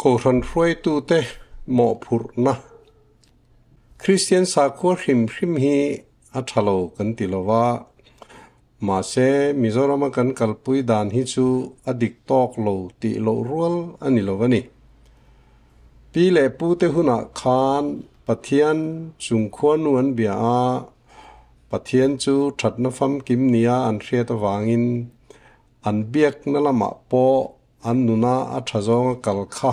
Kohhran hruaitute mawhphurhna. Kristian sakhua hrim hrim hi a tha lo kan ti lo va, mahse Mizorama kan kalpui dan hi chu a dik tawk lo tih loh rual a ni lo a ni. Pi leh pute hunah khan Pathian chung khuanu an bia a, Pathian chu thatna famkim nia an hriat avangin an biakna lamah pawh an nuna a tha zawnga kal kha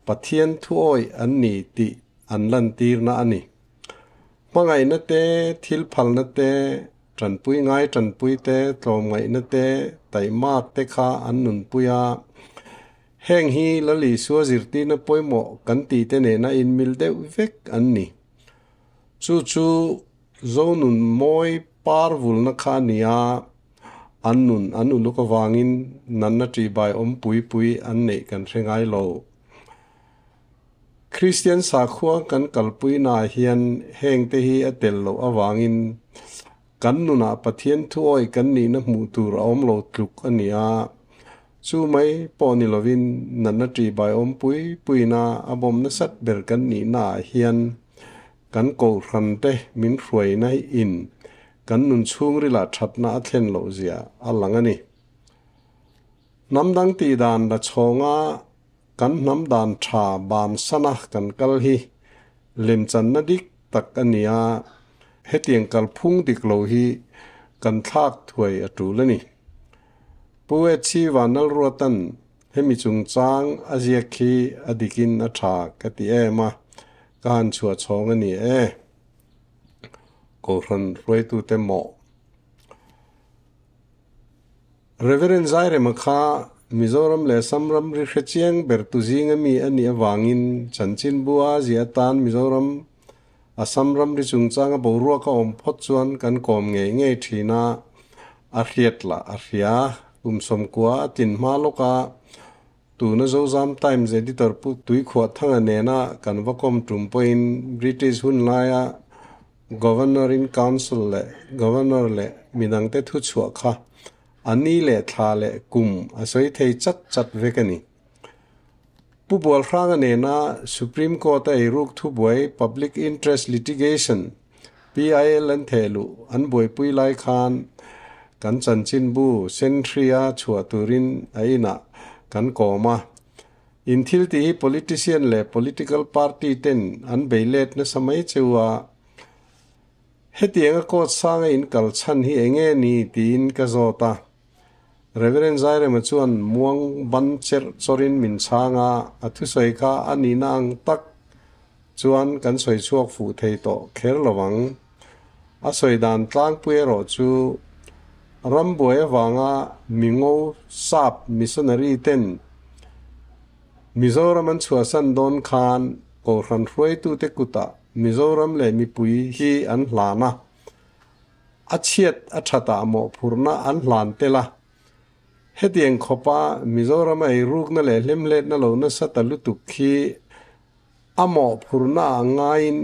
Pathian thuawih an ni tih an lantirna a ni. Hmangaihna te, thil phalna te, tanpui ngai tanpui te, tlawmngaihna te, taihmak te kha an nunpui a. Heng hi Lal Isua zirtirna pawimawh kan tihte nena inmil deuh vek an ni. Chu chu Zonun mawi par vulna kha a ni a, an nun an uluk avangin natna ṭihbai awm pui pui an neih kan hre ngai lo. Kristian sakhua kan kalpuinaah hian hengte hi a tel loh avangin kan nunah Pathian thuawih kan nihna hmuh tur a awm lo tluk a ni a. Chu mai pawh ni lovin natna ṭihbai awm pui puina a bawm nasat ber kan nihnaah hian kan kohhrante min hruaina in kan nun chhungrilah ṭhatna a thlen loh zia a lang a ni. Hnam dang tih dan la chhawnga Kan hnam dan tha ban sana kan kal hi lemchanna dik tak a ni a, hetiang kalphung dik lo hi kan thlak thuai a tul a ni. Pu Etchi Vanlalruatan hemi chungchang a ziak hi a dikin a tha ka ti em a, ka han chhuah chhawng a ni e. Kohhran hruaitute mawh. Reverend Zairema kha Mizoram leh Assam ramri hre chiang ber tu zinga mi a nih avangin chanchinbu a ziah atan Mizoram, Assam ramri chungchanga boruak a awm phawt chuan kan kawm ngei ngei thin a, a hriat lah a hria. Kum sawmkua a tlin hma lawk a, tuna Zozam Times editor Pu Tuikhuahthanga nena kan va kawm tum pawhin British hun laia Governor in Council leh Governor leh midangte thuchhuah kha a ni leh thla leh kum a sawi thei chat chat vek a ni. Pu Bualhranga nena Supreme Court a eiruk thubuai Public Interest Litigation, PIL, an theh luh an buaipui lai khan kan chanchinbu Sentry-a chhuah turin a inah kan kawm a. In thil tih hi politician leh political party ten an bei let nasa mai cheu a, hetianga court sanga in kal chhan hi enge ni tiin ka zawt a. Reverend Zairema chuan muang ban cherh chawrin min chhang a, a thusawi kha a nihna ang tak chuan kan sawi chhuak fuh thei tawh kher lo ang. A sawi dan tlangpui erawh chu rambuai avanga mingo sap missionary ten Mizoram an chhuahsan dawn khan Kohhran hruaitute kutah Mizoram leh mipui hi an hlan a, a chhiat a thatah mawhphurhna an hlan tel a. Hetiang khawpa Mizoram a eirukna leh hlemhletna lo nasa ta lutuk khi A mawhphurhna ah ngaiin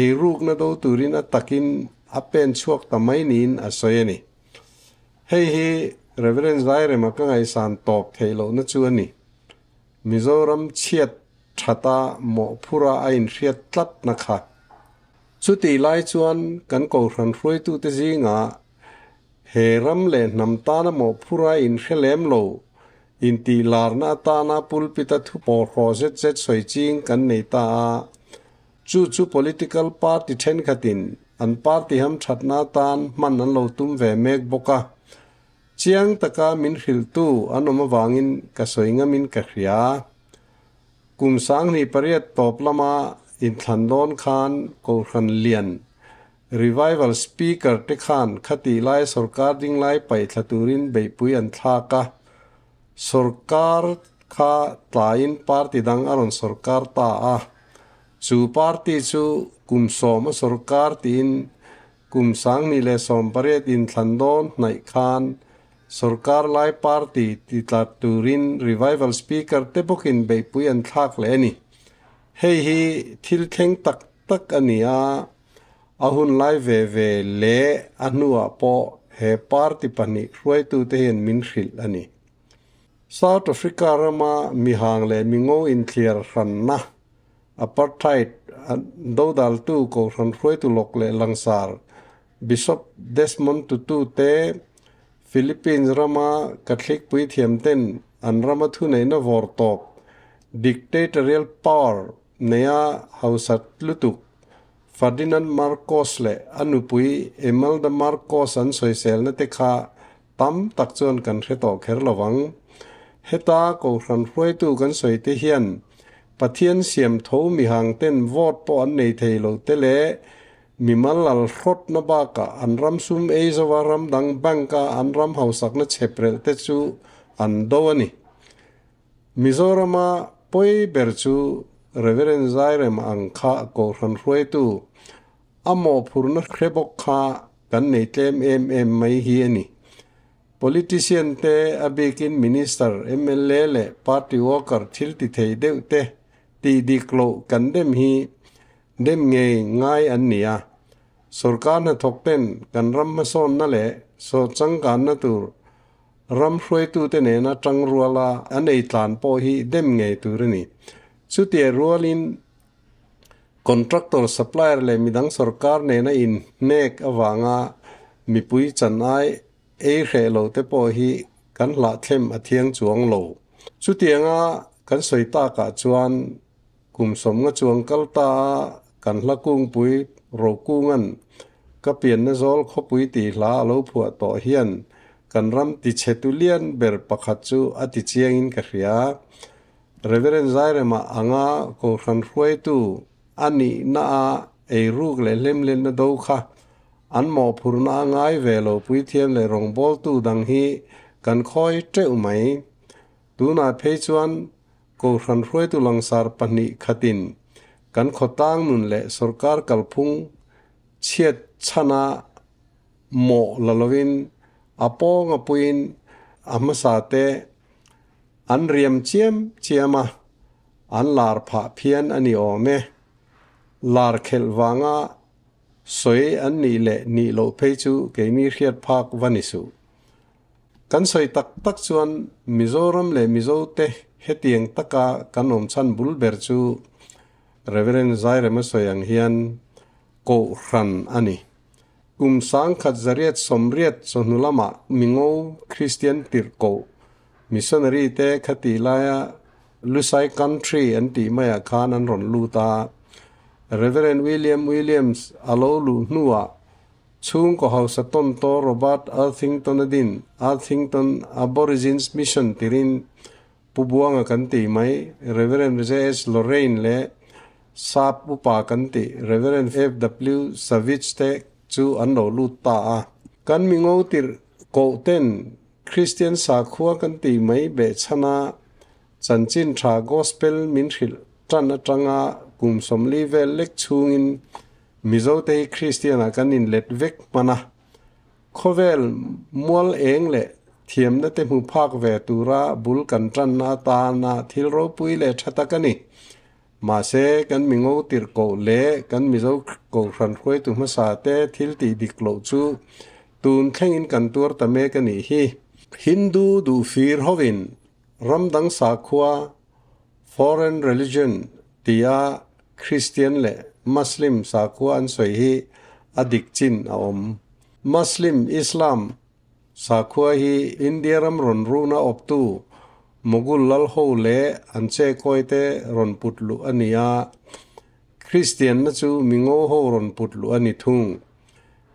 eirukna do turin a takin a pen chhuak ta mai niin a sawi a ni. Hei hi Reverend Zairema ka ngaihsan tawp theih lohna chu a ni. Mizoram chhiat thata mawhphurha a inhriat tlatna kha. Chutih lai chuan kan Kohhran hruaitute zingah he ram leh hnam tana mawhphurha inhre lem lo Intih larna atana pulpit-a thu pawhraw zet zet sawi ching kan nei ta a, chu chu political party thenkhatin an party hamthatna atan hman an lo tum ve mek bawk a. Chiang taka min hrilhtu an awm avangin ka sawi ngamin ka hria. Kum 28 tawp lama inthlan dawn khan Kohhran lian Revival Speaker te khan khatih lai sorkar ding lai paih thla turin beihpui an thlak a, sorkar kha tlaiin party dang a rawn sorkar ta a, chu party chu kum sawm a sorkar tiin kum 2018 inthlan dawn hnaih khan sorkar lai party ti tla turin Revival Speaker te bawkin beihpui an thlak leh a ni. Hei hi thil thleng tak tak a ni a. A hun lai ve ve leh a hnuah pawh he party pahnih hruaitute hian min hrilh a ni. South Africa rama mihang leh mingo inthliar hranna, apartheid, dodaltu Kohhran hruaitu lawk leh langsar Bishop Desmond Tutu te, Philippines rama Catholic puithiam ten an rama thuneihna vawr tawp, dictatorial power, neia hausat lutuk Ferdinand Marcos leh a nupui Imelda Marcos an sawiselna te kha tam tak chuan kan hre tawh kher lo vang. Heta Kohhran hruaitu kan sawi te hian Pathian siam tho mihang ten vote pawh an nei thei lo te leh mimal lal hrawtna bakah an ram sum ei zova ram dang bank a an ram hausakna chheprelh te chu an do a ni. Mizorama pawi ber chu Reverend Zairem ang kha Kohhran hruaitu a mawhphurhna hre bawk kha kan nei tlem em em mai hi a ni. Politician te, a bikin Minister, mla leh party worker thil ti thei deuh te tih dik loh kan dem hi dem ngei ngai an ni a. Sorkar hnathawk ten kan ram hmasawnna leh sawh changkanna tur ram hruaitute nena tang ruala an ei tlan pawh hi dem ngei tur a ni. Chutia rualin Contractor, supplier leh midang sorkar nena inhnek avanga mipui chan ai ei hreh lo te pawh hi kan hlahthlem a thiang chuang lo. Chutianga kan sawi takah chuan kum sawmnga chuang kal ta a kan hla kungpui Rokungan ka pianna zawl khawpui tih hla a lo phuah tawh hian kan ram tichhe tu lian ber pakhat chu a ti chiangin ka hria. Reverend Zairema anga Kohhran hruaitu a nihna a eiruk leh hlemlenna do kha an mawhphurhna a ngai ve lo puithiam leh rawngbawltu dang hi kan khawi teuh mai. Tunah phei chuan Kohhran hruaitu langsar pahnih khatin kan khawtlang nun leh sorkar kalphung chhiat chhana mawh la lovin a pawng a puiin a hmasa te An riam chiam chiam a, an lar phah phian a ni awm e. Lar khelh vanga sawi an nih leh nih loh phei chu keini hriat phak va ni suh. Kan sawi tak tak chuan Mizoram leh Mizote hetiang taka kan awm chhan bul ber chu Reverend Zairema sawi ang hian Kohhran a ni. Kum 1880 chawhnu lamah Mingo Kristian tirhkoh missionary te khatih laia Lusai Country an tih maiah khan an rawn lut a. Reverend William Williams a lo luh hnuah chhungkaw hausa tawntaw Robert Arthington a din Arthington Aborigines Mission tirin Pu Buanga kan tih mai, Rev. JS Lorraine leh Sap upa kan tih Rev. FW Savage te chu an lo lut ta a. Kan mingo tirh koh ten Kristian sakhua kan tih mai behchhana chanchin tha Gospel min hrilh tan atanga kum 40 vel lek chhungin Mizote hi Kristian-ah kan inlet vek hman a. Khawvel mual eng leh thiamna te hmu phak ve tura bul kan tanna atana thil ropui leh tha tak a ni. Mahse, kan mingo tirhkoh leh kan Mizo Kohhran hruaitu hmasa te thil tih dik loh chu tun thlengin kan tuar ta mek a nih hi. Hindu duhfir hovin ram dang sakhua, foreign religion, tia Kristian leh Muslim sakhua an sawi hi a dik chin a awm. Muslim, Islam, sakhua hi India ram rawn runa awptu Mughal lal ho leh an chekawi te rawn put luh a ni a, Kristianna chu mingo ho rawn put luh a ni thung.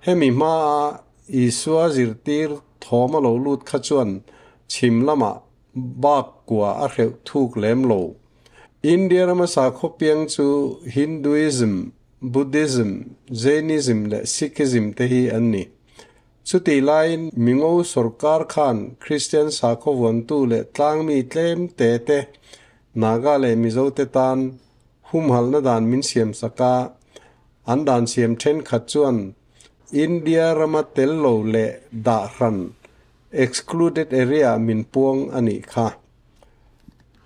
Hemi hmaa Isua zirtir thawm a lo lut kha chuan chhim lamah bak kua a hreuh thuk lem lo. India rama sakhaw piang chu Hinduism, Buddhism, Jainism leh Sikhism te hi an ni. Chutih laiin Mingo sorkar khan Kristian sakhaw vuantu leh tlangmi tlem te te, Naga leh Mizo te tan humhalhna dan min siam sak a, an dan siam thenkhat chuan India rama tel lo leh dah hran, excluded area, min puang a nih kha.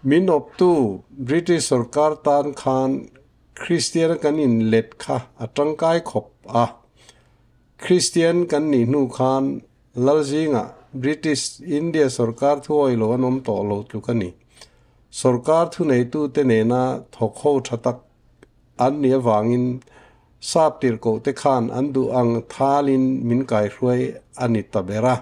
Min awptu British sorkar tan khan Kristiana kan inlet kha a tangkai khawp a. Kristian kan nih hnu khan Lalzingah British India sorkar thuawih lo an awm tawh lo tluk a ni. Sorkar thuneitute nena thawk ho tha tak an nih avangin sap tirhkohte khan an duh ang thalin min kaihruai a ni ta ber a.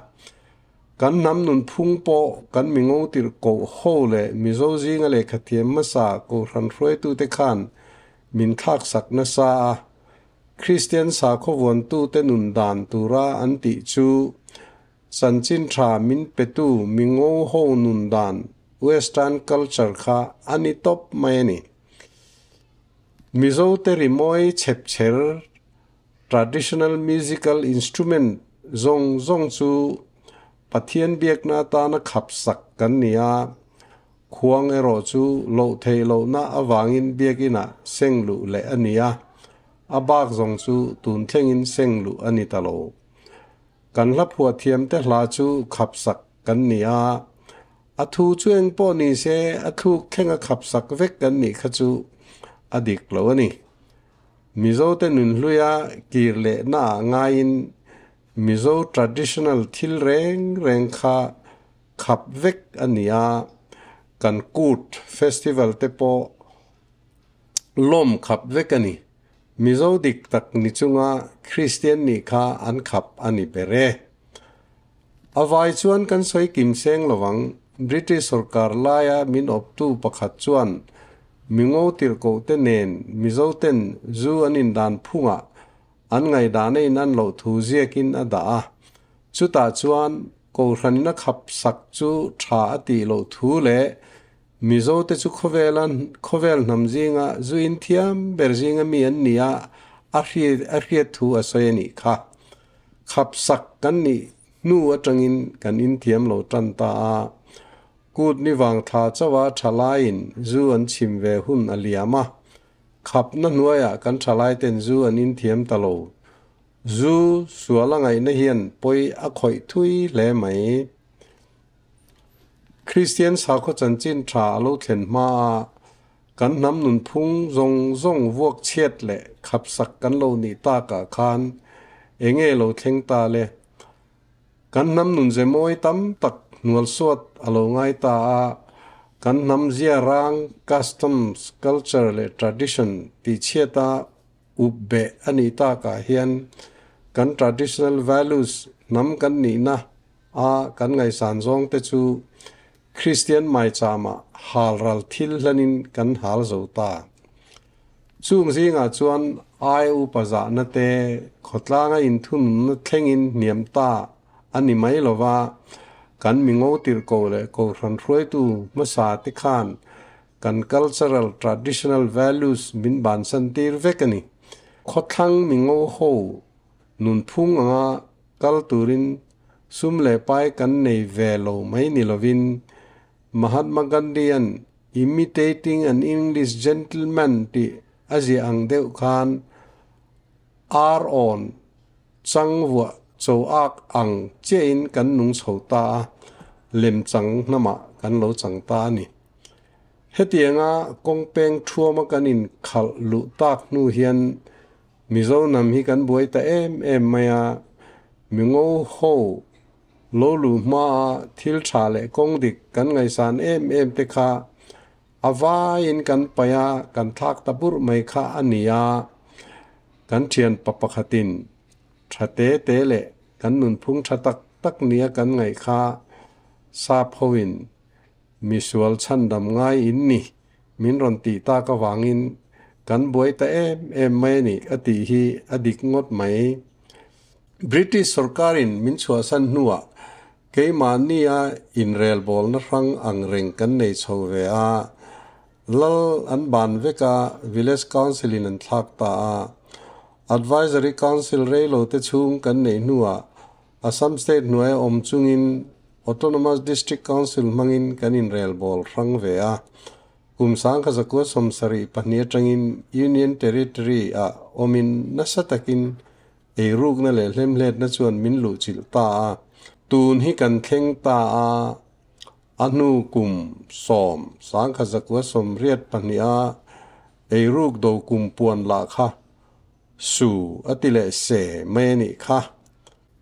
Kan hnam nunphung pawh kan mingo tirhkoh ho leh Mizo zinga lehkhathiam hmasa Kohhran hruaitute khan min thlaksak nasa a. Kristian sakhaw vuantute nun dan tura an tih chu Chanchin tha min petu mingo ho nun dan Western culture kha a ni tawp mai a ni. Mizote rimawi chhepchher Traditional musical instrument zawng zawng chu Pathian biakna atana khapsak kan ni a, khuang erawh chu loh theih lohna avangin biakinah seng luh leh a ni a, a bak zawng chu tun thlengin seng luh a ni ta lo. Kan hla phuah thiamte hla chu khapsak kan ni a, a thu chu eng pawh ni se a thluk thlenga khapsak vek kan nih kha chu a dik lo a ni. Mizote nunhluia kir lehna ah ngaiin Mizo traditional thil reng reng kha khap vek a ni a, kan Kut festival te pawh lawm khap vek a ni. Mizo dik tak ni chunga Kristian nih kha an khap a ni ber e. A vai chuan kan sawi kim seng lovang, British sorkar laia min awptu pakhat chuan Mingo tirhkohte nen Mizoten zu an indan phungah an ngaihdan a inan loh thu ziakin a dah a. Chutah chuan Kohhranin a khap sak chu tha a tih loh thu leh Mizote chu khawvela khawvel hnam zinga zu in thiam ber zinga mi an ni a a hriat thu a sawi a nih kha. Khap sak kan nih hnu atangin kan inthiam lo tan ta a. Kut ni vang thla chauha thalaiin zu an chhim ve hun a liam a. Khapna hnuaiah kan thalaiten zu an inthiam ta lo. Zu sual a ngaihna hian pawi a khawih thui hle mai. Kristian sakhaw chanchin tha a lo thlen hma a, kan hnam nunphung zawng zawng vuak chhiat leh khapsak kan lo nih takah khan enge lo thleng ta le? Kan hnam nun ze mawi tam tak hnualsuat a lo ngai ta a, kan hnam zia rang, customs, culture leh tradition tihchhiata up beh a nih takah hian kan traditional values hnam kan nihna a kan ngaihsan zawng te chu Kristian maichama hal ral thil hlanin kan hal zo ta. Chung zingah chuan ai upa zahna te, khawtlanga inthununna thlengin hniam ta a ni mai lova, kan mingo tirhkoh leh kohhran hruaitu hmasa te khan kan cultural traditional values min bansan tir vek a ni. Khawthlang mingo ho nunphung anga kal turin sum leh pai kan nei ve lo mai ni lovin Mahatma Gandhi-a'n Imitating an English Gentleman tih a ziah ang deuh khan ar awn chang vuah cho ak ang chiahin kan nung chho ta a, lem chang hnamah kan lo chang ta a ni. Hetianga kawng peng thuama kan inkhalh luh tak hnu hian Mizo hnam hi kan buai ta em em mai a, mingo ho lo luh hmaa thil tha leh kawng dik kan ngaihsan em em te kha a vaiin kan paih a, kan thlak ta burh mai kha a ni a. Kan thian pa pakhatin tha te te leh kan nunphung tha tak tak nia kan ngaih kha sap hoin misual chhandam ngai in ni min rawn tih tak avangin kan buai ta em em mai a ni a tih hi a dik ngawt mai. British sorkarin min chhuahsan hnuah keimahnia inrelbawlna hrang ang reng kan nei chho ve a, lal an ban vek a, Village Council-in an thlak ta a. Advisory Council reilote chhung kan neih hnuah Assam State hnuaia awm chungin Autonomous District Council hmangin kan inrelbawl hrang ve a. Kum 1972 atangin Union Territory-ah awmin nasa takin Eirukna leh hlemhletna chuan min luhchilh ta a, tun hi kan thleng ta a, a hnu kum 10,982 a eiruk do kum puan lah kha su a ti leh se mai a nih kha.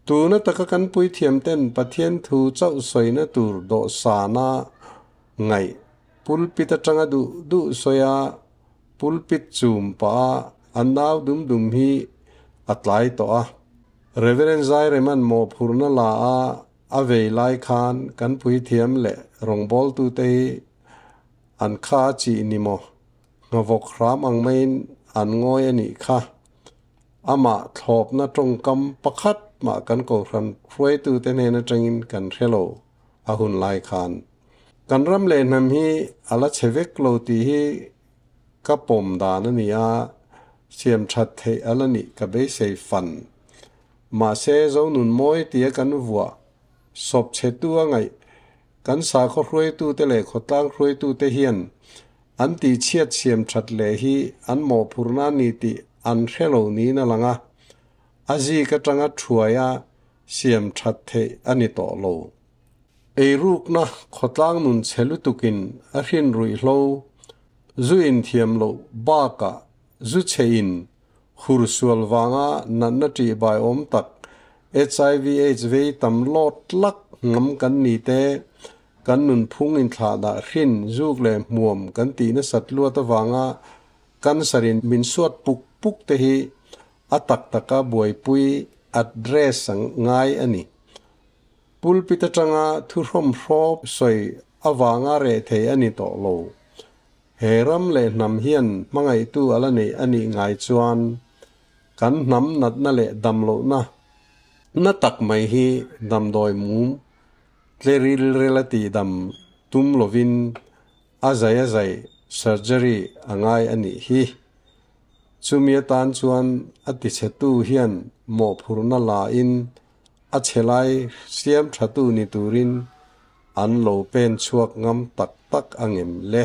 Tuna taka kan puithiam ten Pathian thu chauh sawina tur dawhsana ngaih pulpit atanga duh duh sawi a, pulpit chum pah a an nau dum dum hi a tlai tawh a. Reverend Zaireman mawhphurhna la a a vei lai khan kan puithiam leh rawngbawltute hi an kha a chih ni maw? Nghavawk hram ang maiin an ngawi a nih kha. Amah thlawpna tawngkam pakhat mah kan kohhran hruaitute hnen atangin kan hre lo a hun lai khan. Kan ram leh hnam hi a la chhe vek lo tih hi ka pawm dan a ni a, siam that theih a la nih ka beisei fan. Mahse Zonun mawi tia kan vuah sawp chhetu a ngaih kan sakhaw hruaitute leh khawtlang hruaitute hian An tihchhiat siam that leh hi an mawhphurhna a ni tih an hre lo niin a lang a, a zik atanga thuaia siam that theih a ni tawh lo. Eirukna khawtlang nun chhe lutukin a hrin ruihhlo, zu inthiam loh bakah zu chhe in hur sual vanga natna ṭihbai awm tak HIV aids vei tam lawt lak ngam kan ni te, kan nunphung inthlahdah hrin zuk leh hmuam kan tih nasat luat avanga cancer in min suat puk puk te hi a tak taka buaipui address ang ngai a ni. Pulpit atanga thu hrawmhrawp sawi avanga reh thei a ni tawh lo. He ram leh hnam hian hmangaihtu a la neih a nih ngai chuan kan hnam natna leh damlohna na tak mai hi damdawi mum tleril rel a tihdam tum lovin a zai a zai surgery a ngai a nih hi. Chumi atan chuan a tichhetu hian mawhphurhna la in a chhe lai siam thatu ni turin an lo pen chhuak ngam tak tak angem le?